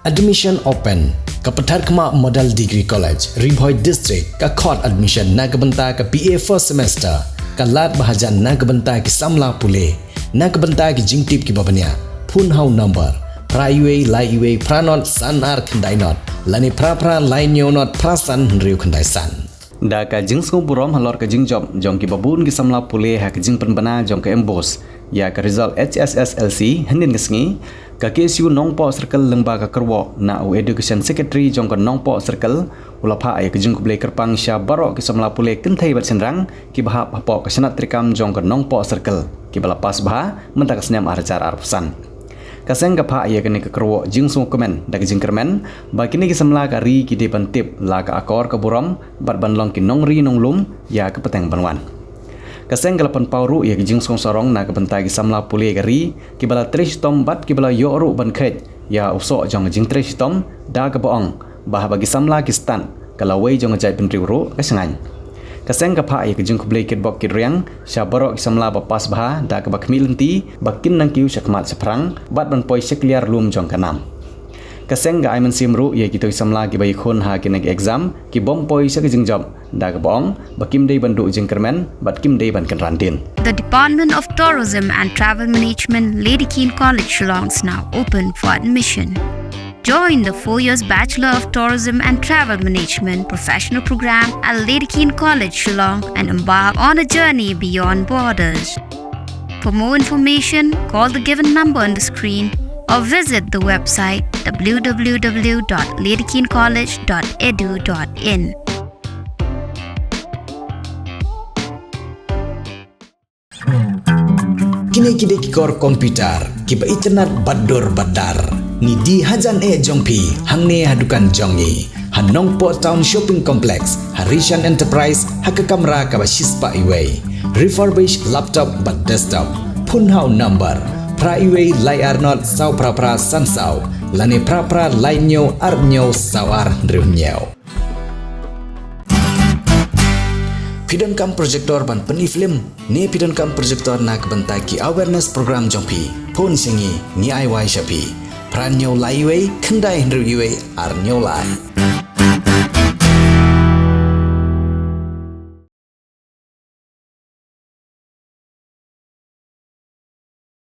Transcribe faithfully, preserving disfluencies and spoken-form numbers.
Admission open. Ka Patharkhmah Model Degree College, Ri Bhoi District, ka khot admission na ka bynta ka B A first semester. Ka lad ba hajan na ka bynta ki samla pule. Na ka bynta ki jingtip kiba bniah, phone ha u number phra wei lai wei phra not san ar khyndai not, lane phra phra lai hynñiew not phra san hynriew khyndai san. Da ka jingsngewburom halor ka jingjop jong kiba bun ki samla pule ha ka jingpynbna jong ka MBOSE ïa ka result H S S L C hynnin ka sngi, ka K S U Nongpoh Circle lyngba ka kyrwoh na u Education Secretary jong ka Nongpoh Circle u la phah ïa ka jingkhublei kyrpang sha baroh ki samla pule kynthei bad shynrang kiba hap hapoh ka shnat treikam jong ka Nongpoh Circle kiba la pass bha mynta ka snem ar hajar arphew san. Ka seng ka phah ïa kane ka kyrwoh jingsngewkmen da ka jingkyrmen ba kine ki samla ka ri ki dei ban tip la ka akor ka burom bad ban long ki nongri nonglum ïa ka pateng ban wan. Ka seng ka la pynpaw ruh ïa ka jingsngewsarong na ka bynta ki samla pule ka ri kiba la trei shitom bad kiba la ïoh ruh ban kheit ïa u soh jong ka jingtrei shitom da kaba ong ba haba ki samla ki stad ka lawei jong ka jaitbynriew ruh ka shngaiñ. Ka seng ka phah ïa ka jingkhublei kitbok kitriang sha baroh ki samla ba pass bha da kaba khmih lynti ba kin nang kiew shakhmat shaphrang bad ban poi shakliar lum jong ka nam. Ka seng ka ai mynsiem ruh ïa kito ki samla kiba ïakhun ha kine ki exam ki bym poi sha ka jingjop da kaba ong ba kim dei ban duh jingkyrmen bad kim dei ban kynran dien. The Department of Tourism and Travel Management, Lady Keane College, Shillong is now open for admission. Join the four years Bachelor of Tourism and Travel Management professional program at Lady Keane College, Shillong, and embark on a journey beyond borders. For more information, call the given number on the screen or visit the website w w w dot lady keane college dot e d u dot in. Kine ki dei ki kor computer kiba itynnad bad dur bad dar. Ngi die hajan eh jong phi hangne ha dukan jong ngi ha Nongpoh Town Shopping Complex, ha Rishan Enterprise, ha ka kamra kaba shispah iwei. Refurbish laptop bad desktop. Phone ha u number phra iwei lai ar not saw phra phra san saw lane phra phra lai hynñiew ar hynñiew saw ar hynriew hynñiew. Phi donkam projector ban pyni film ne phi donkam projector na ka bynta ki awareness program jong phi? Phone sha ngi, ngi ai wai sha phi. Phra hynñiew lai iwei khyndai hynriew iwei ar hynñiew lai.